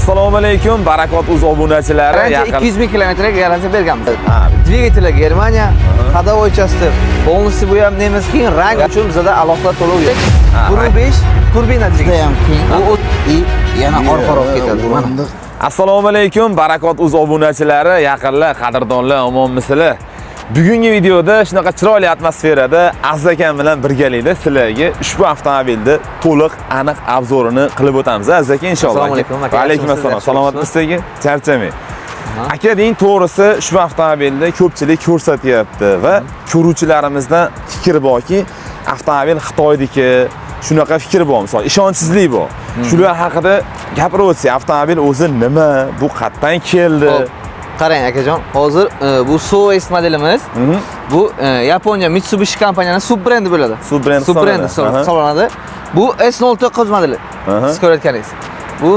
Assalomu alaykum, Barakot uz obunachilari. Garantiya 200 ming kilometrga garantiya berganmiz. Dvigateli Germaniya, ходовой части полностью bu ham nemis, keyin rang uchun bizada alohida to'lov yo'q. 1.5 turbina dvigatel. Judayam keng U и yana orqaroq ketadi. Mana. Assalomu alaykum, Barakot uz obunachilari, yaqinlar, qadrdonlar, omonmisizlar? Bugungi videoda shunaqa chiroyli atmosferada Aziz akam bilan birgalikda sizlarga ushbu avtomobilni to'liq, aniq обзор ini qilib o'tamiz. Aziz aka, inshaalloh. Assalomu alaykum, aka. Va alaykum assalom. Yaxshimisiz? Salomatmisiz aka? Charchamang. Aka, deng, to'g'risi, ushbu avtomobilni ko'pchilik ko'rsatyapti va ko'ruvchilarimizdan fikr borki, avtomobil Xitoyniki, shunaqa fikr bor, misol, ishonchsizlik bor. Shular haqida gapirib o'tsak, avtomobil o'zi nima, bu qayerdan keldi? Xo'p, qarang, akajon, hozir bu Soueast modelimiz. Bu Yaponiya Mitsubishi kompaniyasining sub brendi bo'ladi. Sub brend Sub brendi hisoblanadi. Hisoblanadi. Bu S09 modeli. Siz ko'rayotganingiz. Bu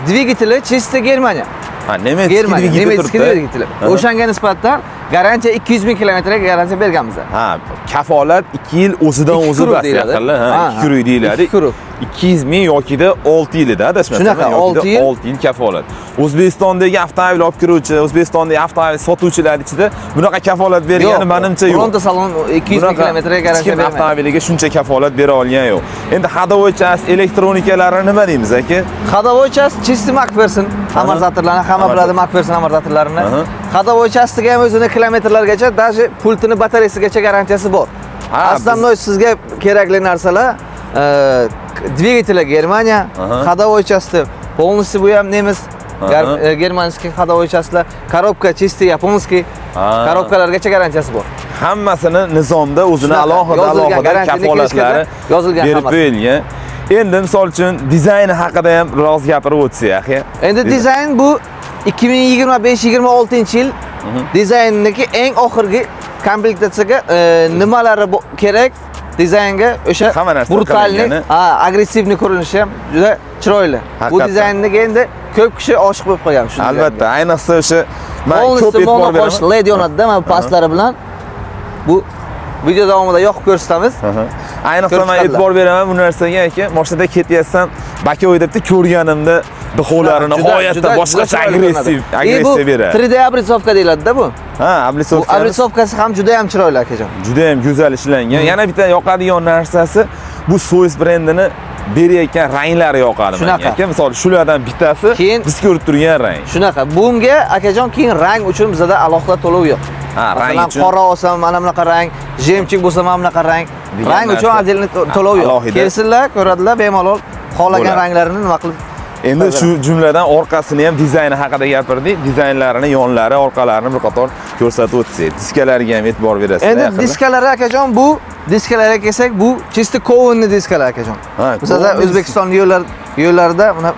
dvigateli чисто Germaniya. Ha, немецкий Germaniya, dvigatel немецкий turibdi. dvigateli. O'shanga nisbatan garantiya 200 ming kilometrga garantiya berganmiz. Ha, kafolat 2 yil o'zidan Ikki o'zi круг bas deyiladi. yaqinlar, ha, 2 круг deyiladi. Ikki круг. 200 ming yokida 6 yil edi, adashmasam. Shunaqa, yokida 6 yil. 6 yil kafolat. O'zbekistondagi avtomobil olib kiruvchi, O'zbekistondagi avtomobil sotuvchilar ichida bunaqa kafolat bergani menimcha yo'q. Bironta salon 200 ming Bunaqa kilometrga hech garantiya kim bermaydi. avtomobiliga shuncha kafolat bera olgan yo'q. Endi ходовой часть, elektronikalari nima deymiz, aka? Ходовой часть чисто MacPherson amortizatorlarni hamma biladi, MacPherson amortizatorlarini. Ходовой часть iga ham o'zini kilometrlargacha, даже pultini batareyasigacha garantiyasi bor. Ha, Основной sizga kerakli narsalar dvigateli Germaniya, ходовой части полностью bu ham nemis, германский ходовой часть lar, коробка чисто японский, коробка largacha garantiyasi bor. Hammasini nizomda o'zini Shunaqa, alohida yozilgan, alohida garantiyani kafolatlari knижка da yozilgan berib hammasi. qo'yilgan. Endi misol uchun dizayni haqida ham biroz gapirib o'tsak, aka. Endi dizayn bu 2025-26 yil dizaynniki eng oxirgi komplektatsiyaga nimalari kerak dizaynga o'sha Hamma narsa брутальный, qilingani. ha, агрессивный ko'rinishi ham juda chiroyli. Bu Haqiqatdan. dizaynga endi ko'p kishi oshiq bo'lib qolgan shu. Albatta, ayniqsa o'sha man ko'p Полностью e'tibor monoqosh beraman. LED yonadi-da, mana pastlari bilan. Bu video davomida yoqib ko'rsatamiz. Ayniqsa Ko'rib man chiqadilar. e'tibor beraman bu narsaga, aka. Mashinada ketyapsam, боковой deb ko'rganimda dixolarini g'oyatda boshqacha juda chiroyli agressiv, ko'rinadi. И bu agressiya beradi. 3D обрисовка deyiladi-da bu. Ha, Bu обрисовка обрисовка si ham juda ham chiroyli, akajon. Juda ham go'zal ishlangan. Yana bitta yoqadigan narsasi, bu Soueast brendini berayotgan ranglari yoqadi menga, Shunaqa. aka. Misol, shulardan bittasi biz ko'rib turgan rang. Shunaqa. Bunga, akajon, keyin rang uchun bizada alohida to'lov yo'q. Ha, rang Masalan, uchun qora olsam mana bunaqa rang, жемчуг bo'lsa mana bunaqa rang. Degan Rang uchun narsa. отдельный to'lov yo'q. Alohida. Kelsinlar, ko'radilar, bemalol xohlagan Bo'ladi. ranglarini nima qilib Endi shu jumladan orqasini ham dizayni haqida gapirdik. Dizaynlarini, yonlari, orqalarini bir qator ko'rsatib o'tsak. Diskalariga ham e'tibor berasizlar. Endi yaqinda. diskalari, akajon, bu diskalarga kelsak, bu чисто кованый diskalar, akajon. Ha, Bizada kovanli. O'zbekiston yo'llarida mana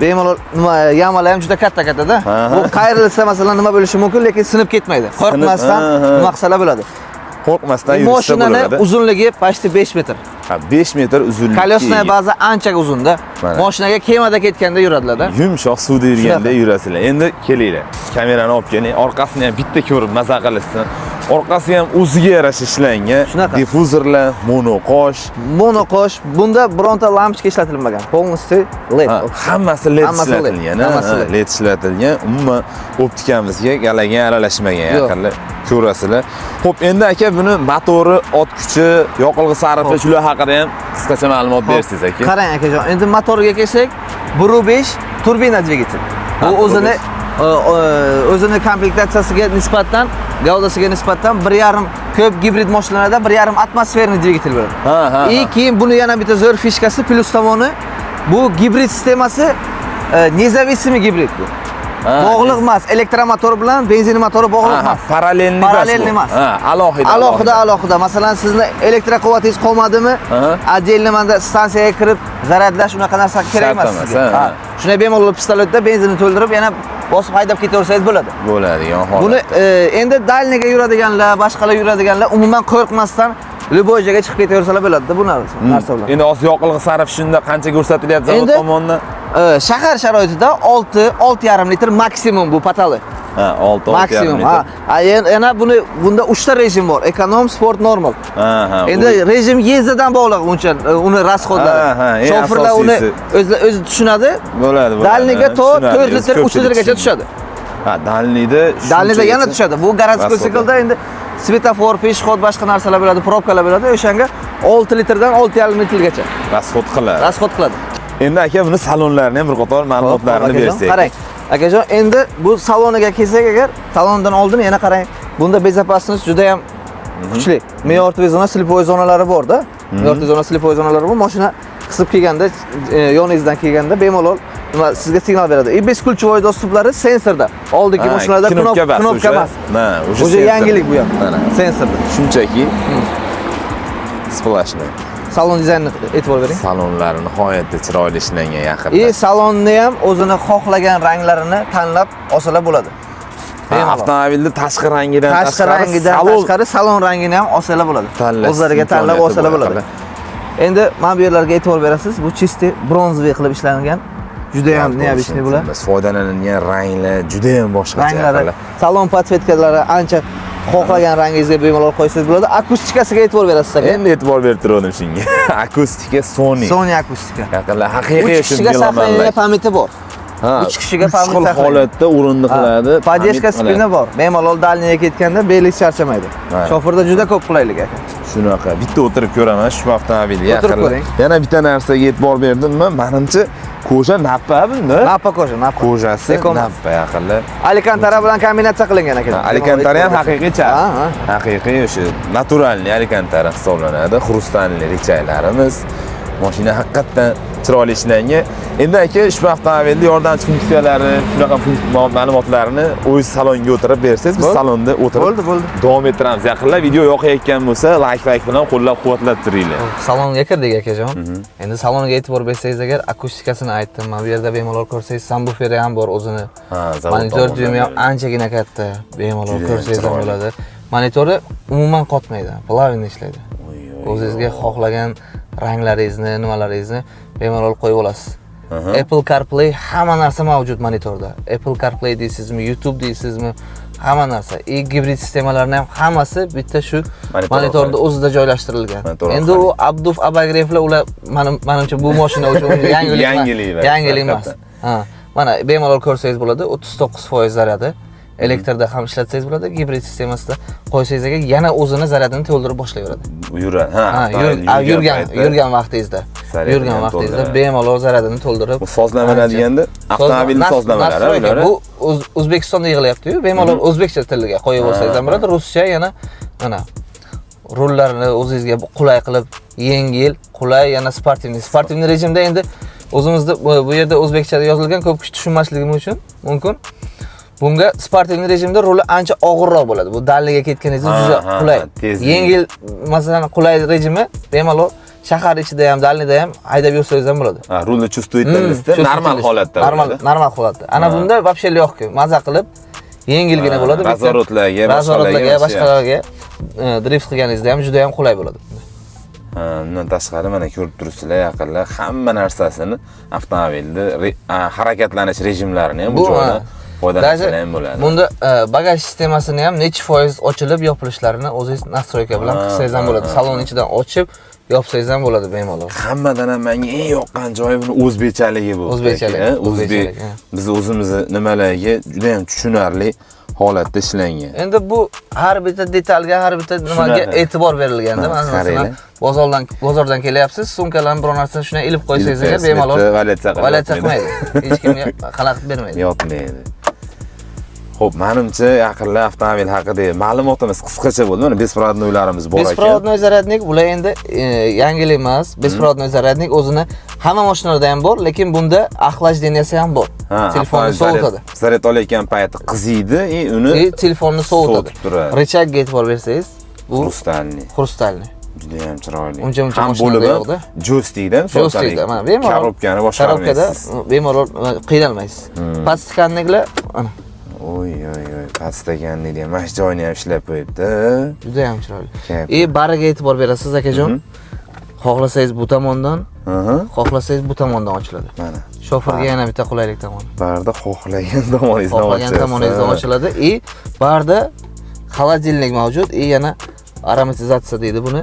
bemalol nima яма lar ham juda katta kattada. Bu qayrilsa, masalan, nima bo'lishi mumkin, lekin sinib ketmaydi. Qo'rqmasdan ha, ha. nima qilsalar bo'ladi. Qo'rqmasdan yurishsa Mashinani bo'ladi. uzunligi почти 5 metr. Ha, 5 metr uzunlikka Колесная ega. baza ancha uzunda. Mana. Mashinaga kemada ketganda yuradilar-da. Yumshoq suvda yurganda Shunaqa. yurasizlar. Endi kelinglar. Kamerani olib keling. Orqasini ham bitta ko'rib maza qilishsin. Orqasi ham o'ziga yarasha ishlangan. Shunaqa. Difuzorlar, monoqosh. Monoqosh, bunda bironta lampochka ishlatilmagan. Полностью LED. Ha, hammasi LED Hammasi LED. ishlatilgan. Ha, Hammasi ha, LED. LED ishlatilgan. Umuman optikamizga galagan aralashmagan Yo'q. yaqinlar ko'rasizlar. Xo'p, endi aka, buni motori, ot kuchi, yoqilg'i sarfi, shular haqida ham qisqacha ma'lumot bersangiz, aka. Qarang, akajon, endi motoriga kelsak, 1.5 turbina dvigatel. Bu Ha, o'zini o'zini komplektatsiyasiga nisbatan, gavdasiga nisbatan 1.5, ko'p gibrid mashinalarda 1.5 атмосферный dvigatel bo'ladi. Ha, ha, И ha. keyin buni yana bitta zo'r фишка si, plyus tomoni, bu gibrid sistemasi независимый gibrid bu. Bog'liq emas, elektromotor bilan benzin motori bog'liq emas. Параллельный emas. Параллельный Bu. Emas. Ha, alohida. Alohida alohida. Masalan, sizni elektroquvvatingiz qolmadimi? Отдельно manda stansiyaga kirib zaryadlash, unaqa narsa kerak Shart emas emas, sizga. ha, Ha. ha. Shunday bemalol pistoletda benzinni to'ldirib, yana bosib haydab ketaversangiz bo'ladi. Bo'ladigan holat. Buni endi дальний ga yuradiganlar, boshqalar yuradiganlar umuman qo'rqmasdan любой joyga chiqib ketaversalar bo'ladi bu narsa bilan. Endi hozir yoqilg'i sarf shunda qancha ko'rsatilyapti zavod Endi tomonidan? Shahar sharoitida 6, 6,5 litr maksimum, bu потолок. Ha, 6 Maksimum. Ha. Yana bunda 3 ta rejim bor. Ekonom, sport, normal. Ha, ha. Endi rejim езда dan bog'liq uncha uni расход lari. Ha, ha, eng Shofirlar uni asosiysi. o'zi tushunadi. Bo'ladi, bo'ladi. Дальний ga Ha, to tushunarli. 4 litr, 3 Ko'pchilik litrgacha tushunadi. tushadi. Ha, дальний da Дальний da yana shunchagacha tushadi. Bu городской Расход. Циклda endi svetofor, пешеход, boshqa narsalar bo'ladi, пробка lar bo'ladi. O'shanga 6 litrdan 6,5 litrgacha Расход qiladi. Расход qiladi. Endi aka, buni salonlarini ham bir qator ma'lumotlarini Akajon, bersak. qarang. Akajon, endi bu saloniga kelsak agar, salondan oldin yana qarang. Bunda безопасность juda ham kuchli. Мертвый zona, слепой zonalari bor-da. Мертвый zona, слепой zonalari bor. Mashina qisib kelganda, yoningizdan kelganda bemalol nima sizga signal beradi. И бесключевой доступ lari sensorda. Oldingi Ha, mashinalarda knopka emas, knopka уже. Emas. Ha, уже Уже sensor. Yangilik bu ham. Mana. Sensorda. Shunchaki сплошной. Salon dizaynini e'tibor bering. Salonlari nihoyatda chiroyli ishlangan yaqinda. И salonni ham o'zini xohlagan ranglarini tanlab olsalar bo'ladi. Ha, Bemalol. avtomobilni tashqi rangidan Tashqi rangidan salon tashqari salon rangini ham olsalar bo'ladi. Tanlash O'zlariga tanlab imkoniyati olsalar bor. Bo'ladi. Endi mana bu yerlarga e'tibor berasiz. Bu чистый бронзовый qilib ishlangan. Juda ham необычный bular. Foydalanilgan ranglar juda ham boshqacha. Ranglari, Yaqinlar. Salon подсветка lari ancha xohlagan rangingizga bemalol qo'ysangiz bo'ladi. Akustikasiga e'tibor berasiz aka. Endi e'tibor berib turgandim shunga. Akustika Sony. Sony akustika. Yaqinlar haqiqiy 3 kishiga saqlangan память i bor. Ha, uch kishiga uch xil память saqlaydi. Holatda o'rindiqlarni Поддержка память спина bor. Bemalol дальний ga ketganda belingiz charchamaydi. Ha. Shofirda juda ko'p qulaylik aka. Shunaqa. Bitta o'tirib ko'raman shu avtomobilga. O'tirib Yaqinlar. ko'ring. Yana bitta narsaga e'tibor berdim men. Manimcha, кожа nappa bunda. Nappa кожа, nappa. Кожа si Ekom. Nappa yaqinlar. Alkantara bilan kombinatsiya qilingan aka. Alkantara ham haqiqiy chap. Ha. Haqiqiy o'sha натуральный alkantara hisoblanadi. Хрустальный рычаг larimiz. Mashina haqiqatdan chiroyli ishlangan. Endi aka, ushbu avtomobilni yordamchi funksiyalari, shunaqa ma'lumotlarini o'z salonga o'tirib bersangiz, biz Bo'ldi. Salonda o'tirib Bo'ldi, bo'ldi. Davom ettiramiz. Yaqinlar, video yoqayotgan bo'lsa, layk bilan qo'llab-quvvatlab turinglar. Salonga kirdik, akajon. Endi salonga e'tibor bersangiz agar, akustikasini aytdim. Mana bu yerda bemalol ko'rsangiz, сабвуфер i ham bor o'zini. Ha, zavod Monitor tomonidan dyumi ham berilgan. Anchagina katta. Bemalol Judayam ko'rsangiz ham chiroyli. Bo'ladi. Monitori umuman qotmaydi, плавно ishlaydi. Oy, oy, O'zingizga xohlagan ranglaringizni, nimalaringizni bemalol qo'yib olasiz. Apple CarPlay, hamma narsa mavjud monitorda. Apple CarPlay deysizmi, YouTube deysizmi, hamma narsa. И gibrid sistemalarni ham hammasi bitta shu Monitor monitorda orqali. O'zida joylashtirilgan. Monitor Endi orqali. u обдув, обогрев lar ular manimcha bu mashina uchun yangilik emas. Yangilik emas, Yangilik emas. haqiqatdan. Ha, mana bemalol ko'rsangiz bo'ladi, 39% zaryadi. Elektrda ham ishlatsangiz bo'ladi, gibrid sistemasida qo'ysangiz agar yana o'zini zaryadini to'ldirib boshlayveradi. Yuradi. Ha, Ha, avtomobil yurgan paytda yurgan vaqtingizda. Zaryadini Yurgan ham vaqtingizda to'ldiradi. Bemalol zaryadini to'ldirib. Bu sozlamalar ancha- deganda avtomobilni sozlamalari настройка. bular. Bu O'zbekistonda yig'ilyapti-yu, bemalol o'zbekcha tiliga qo'yib olsangiz ham bo'ladi, ruscha yana mana rullarni o'zingizga qulay qilib, yengil, qulay, yana спортивный. Спортивный rejimda endi o'zimizda bu yerda o'zbekchada yozilgan, ko'p kishi tushunmasligi mumkin. Mumkin. Bunga спортивный rejimda ruli ancha og'irroq bo'ladi. Bu дальний ga ketganingizda juda qulay. Tezlik. Yengil, masalan, qulay rejimi bemalol shahar ichida ham, дальний da ham haydab yursangiz ham bo'ladi. Ha, rulni чувствительность da normal holatda Normal, bo'ladi. Normal holatda. Ana bunda вообще легкий, maza qilib, yengilgina bo'ladi. Разворот larga, Разворот larga, boshqalarga boshqalarga drift qilganingizda ham juda ham qulay bo'ladi. Ha, undan tashqari mana ko'rib turibsizlar, yaqinlar, hamma narsasini avtomobilni harakatlanish rejimlarini ham bu joyda foydalansa ham bo'ladi. Bunda bagaj sistemasini ham nechi foiz ochilib yopilishlarini o'zingiz настройка bilan qilsangiz ham bo'ladi. Salon ichidan ochib, yopsangiz ham bo'ladi bemalol. Hammadan ham menga eng yoqqan joyi buni o'zbekchaligi bu. O'zbekchalik, O'zbek o'zbekchalik, ha. biz o'zimizni nimalarga juda ham tushunarli holatda ishlangan. Endi bu har bitta detalga, har bitta nimaga Shunaqa. E'tibor berilganda, Ha, mana masalan, qaranglar. bozordan kelyapsiz, sumkalarni biror narsani shunday ilib qo'ysangiz agar Ilib bemalol qo'yasiz, валяться qilib валяться yotmaydi. Qilmaydi. Hech kimga xalaqit bermaydi. Yotmaydi. Xo'p, menimcha, yaqinlar, avtomobil haqida ma'lumotimiz qisqacha bo'ldi. Mana беспроводной larimiz bor ekan. Беспроводной зарядник bular endi yangilik emas. Беспроводной зарядник o'zini hamma mashinalarda ham bor, lekin bunda охлаждение si ham bor. Ha, Telefonni avtomobil zaryad- sovutadi. Zaryad olayotgan payti qiziydi и uni И telefonni sovutadi. sovutib turadi. Рычаг ga e'tibor bersangiz, bu Хрустальный. Хрустальный. Juda ham chiroyli. Uncha-muncha Ham mashinada bo'lib yo'q-da. Joystickda Joystickda mana bemalol коробка ni Коробка da boshqarmaysiz. Bemalol qiynalmaysiz. Подстаканник lar mana Oy oy oy, подстаканник ham mana shu joyini ham ishlab qo'yibdi. Juda ham chiroyli. Kayf. И bariga e'tibor berasiz, akajon. Xohlasangiz bu tomondan, xohlasangiz bu tomondan ochiladi. Mana. Shoferga yana bitta qulaylik tomoni. Barda xohlagan tomoningizdan Xohlagan tomoningizdan ochiladi. И barda холодильник mavjud и yana aromatizatsiya deydi buni.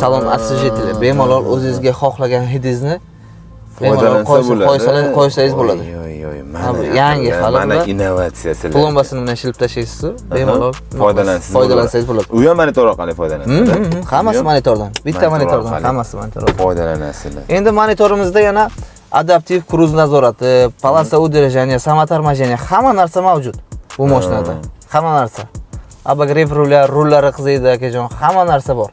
Salon освежители. Bemalol o'zingizga xohlagan hidingizni bemalol qo'ysangiz bo'ladi. Oy, oy, mana yangi hali mana innovatsiyasi. Plombasini bilan shilib tashlaysiz, bemalol foydalansangiz bo'ladi. U ham monitor orqali foydalanasiz. Hammasi monitordan. Bitta monitordan, hammasi monitordan foydalanasizlar. Endi monitorimizda yana adaptiv kruz nazorati, полоса удержания, самоторможение, hamma narsa mavjud bu mashinada. Hamma narsa. Обогрев rullar, rullari qiziydi akajon, hamma narsa bor.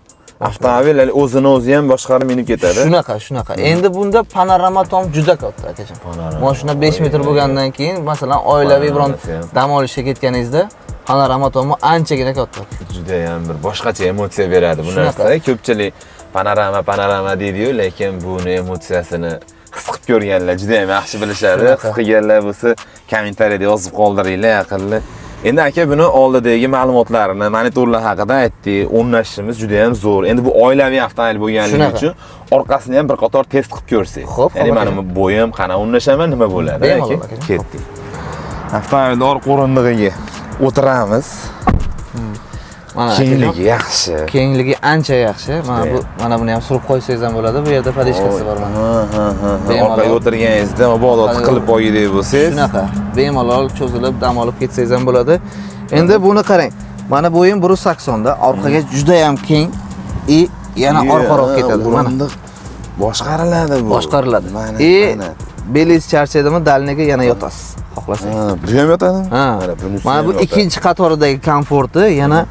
Avtomobil o'zini o'zi ham boshqarib minib ketadi. Shunaqa, shunaqa. Endi bunda panorama tom juda katta akajon. Mashina 5 metr bo'lgandan keyin, masalan, oilaviy biron dam olishga ketganingizda panorama tomi anchagina katta. Juda ham bir boshqacha emotsiya beradi bu narsa. Ko'pchilik panorama panorama deydi-yu, lekin buni emotsiyasini his qilib ko'rganlar juda ham yaxshi bilishadi. His qilganlar bo'lsa, kommentariyada yozib qoldiringlar aqlli. Endi aka buni oldidagi ma'lumotlarini, monitorlar haqida aytdik. O'rnashimiz juda ham zo'r. Endi bu oilaviy avtomobil bo'lganligi uchun orqasini ham bir qator test qilib ko'rsak. Ya'ni mana bu bo'yim qana o'rnashaman, nima bo'ladi aka? Ketdik. Avtomobilning orqa o'rindig'iga o'tiramiz. Mana kengligi yaxshi. Kengligi ancha yaxshi. Mana bu, mana buni ham surib qo'ysangiz ham bo'ladi. Bu yerda podeshkasi bor mana. Orqaga o'tirganingizda mabodo tiqilib qolgidek bo'lsangiz, shunaqa bemalol cho'zilib dam olib ketsangiz ham bo'ladi. Endi buni qarang. Mana bo'yim 180 da, orqaga juda ham keng и yana orqaroq ketadi. Mana boshqariladi bu. Boshqariladi. И belingiz charchadimi, dalniga yana yotasiz, xohlasangiz. Bu ham yotadimi? Mana bu ikkinchi qatoridagi komforti yana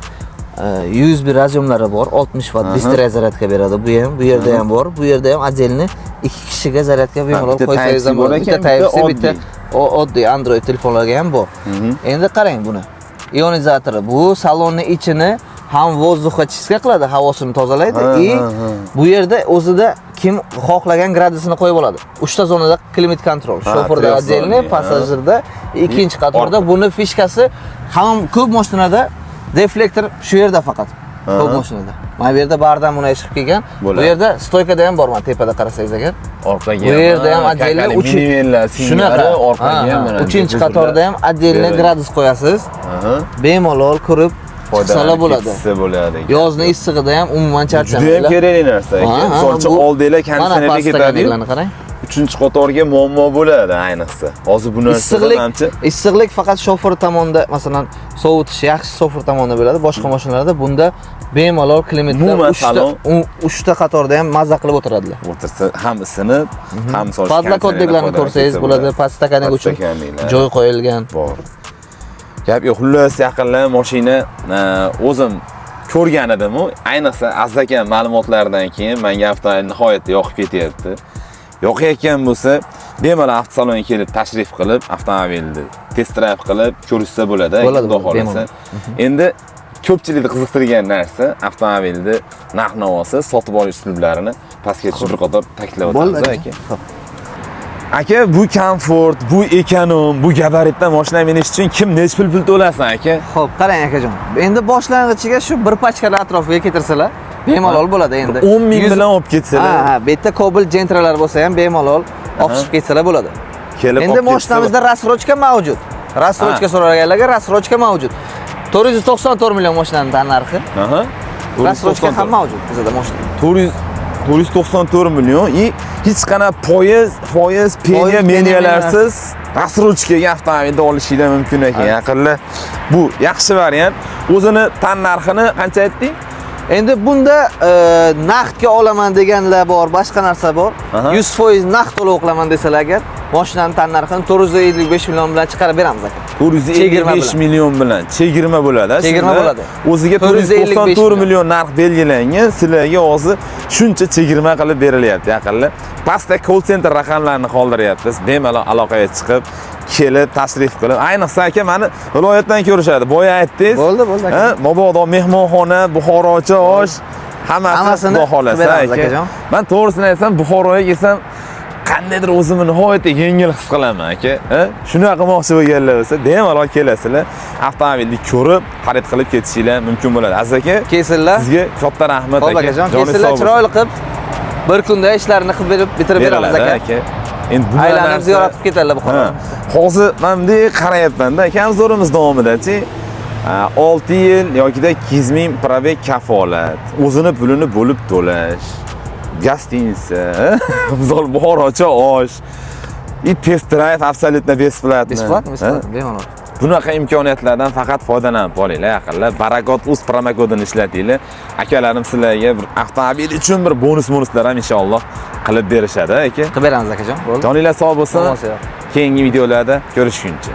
USB raz'yomlari bor, 60 watt быстрая zaryadka beradi. Bu ham, bu yerda ham bor. Bu yerda ham отдельно 2 kishiga zaryadka bemalol qo'ysangiz ham bo'ladi. Bitta Type-C, bitta oddiy Android telefonlarga ham bor. Endi qarang buni. Ionizatori bu salonning ichini ham воздуха чистка qiladi, havosini tozalaydi и bu yerda o'zida kim xohlagan gradusini qo'yib oladi. 3 ta zonada klimat kontrol. Shoferda отдельно, passajirda, ikkinchi qatorda. Buni fishkasi ham ko'p mashinada deflektor shu yerda faqat. Ko'p mashinada. Mana bu yerda bardan buni chiqib kelgan. Bu yerda stoykada ham bor, mana tepada qarasangiz agar. Orqaga. Bu yerda ham отдельно shunaqa orqaga ham mana 3-qatorda ham отдельно gradus qo'yasiz. Bemalol ko'rib chiqsalar bo'ladi. Yozni issig'ida ham umuman charchamaydilar. Juda ham kerakli narsa aka. Misol uchun oldinglar konditsionerga ketadi-yu. 3-qatorga muammo bo'ladi ayniqsa. Hozir bu narsa manimcha issiqlik faqat shofer tomonda, masalan, sovutish yaxshi shofer tomonda bo'ladi. Boshqa mashinalarda bunda bemalol klimatda 3 ta qatorda ham mazza qilib o'tiradilar. O'tirsa ham isinib, ham misol uchun podlokotniklarni ko'rsangiz bo'ladi, podstakanlik uchun joy qo'yilgan. Bor. Gap yo'q, xullas yaqinlar mashina o'zim ko'rgan edim-u, ayniqsa Aziz aka ma'lumotlaridan keyin menga avtomobil nihoyatda yoqib ketyapti. Yoqayotgan bo'lsa, bemalol avtosalonga kelib tashrif qilib, avtomobilni test drive qilib ko'rishsa bo'ladi, xudo xohlasa. Endi ko'pchilikni qiziqtirgan narsa avtomobilni narx-navosi, sotib olish uslublarini pastga tushib bir qator ta'kidlab o'tamiz aka. Aka, bu komfort, bu ekonom, bu gabaritda mashina minish uchun kim necha pul to'lasin aka? Xo'p, qarang akajon. Endi boshlang'ichiga shu bir pachkalar atrofiga ketirsalar bemalol bo'ladi endi. 10 ming bilan olib ketsalar. Ha, ha, bu yerda Cobalt Gentra'lar bo'lsa ham bemalol olib chiqib ketsalar bo'ladi. Kelib endi mashinamizda рассрочка mavjud. Рассрочка so'raganlarga рассрочка mavjud. 494 million mashinaning narxi. Aha. Рассрочка ham mavjud bizda mashina. 494 million и hech qanaqa foiz, penya, menyalarsiz рассрочkaga avtomobilni olishingiz mumkin ekan. Yaqinlar bu yaxshi variant. O'zini tan narxini qancha aytding? Endi bunda naqdga olaman deganlar bor, boshqa narsa bor. 100% naqd to'lov qilaman desalar agar, mashinani tan narxini 455 million bilan chiqarib beramiz aka. 455 million bilan chegirma bo'ladi. Chegirma bo'ladi. O'ziga 494 million narx belgilangan, sizlarga hozir shuncha chegirma qilib berilyapti yaqinlar. Pastda call center raqamlarini qoldiryapmiz. Bemalol aloqaga chiqib, kelib tashrif qilib, ayniqsa aka meni viloyatdan ko'rishadi. Boya aytdingiz. Bo'ldi, bo'ldi aka. Mabodo mehmonxona, Buxorocha osh, hammasini xudo xolasa aka. Men to'g'risini aytsam, Buxoroga kelsam qandaydir o'zimni nihoyatda yengil his qilaman aka. Shuni qilmoqchi bo'lganlar bo'lsa, bemalol kelasizlar, avtomobilni ko'rib, xarid qilib ketishinglar mumkin bo'ladi. Aziz aka, kelsinlar. Sizga katta rahmat aka. Akajon, kelsinlar, chiroyli qilib Bir kunda ishlarini qilib berib, bitirib beramiz, Beriladi, aka. aka. Endi bunaqa Aylanib narsa- ziyorat qilib ketadilar Buxoroda. Ha. Hozir man bunday qarayapman-da, aka, обзор imiz davomidachi 6 yil yokida 200 ming пробег kafolat, o'zini pulini bo'lib to'lash, гостиница, misol Buxorocha osh, и тест драйв абсолютно бесплатно. Бесплатно, бесплатно, bemalol. Bunaqa imkoniyatlardan faqat foydalanib qolinglar, yaqinlar. Barakot uz promokodini ishlatinglar. Akalarim sizlarga bir avtomobil uchun bir bonus bonuslar ham inshaalloh qilib berishadi, aka. Qilib beramiz, akajon. Bo'ldi. Joninglar sog' bo'lsin. Bo'lmasa yo'q. Keyingi videolarda ko'rishguncha.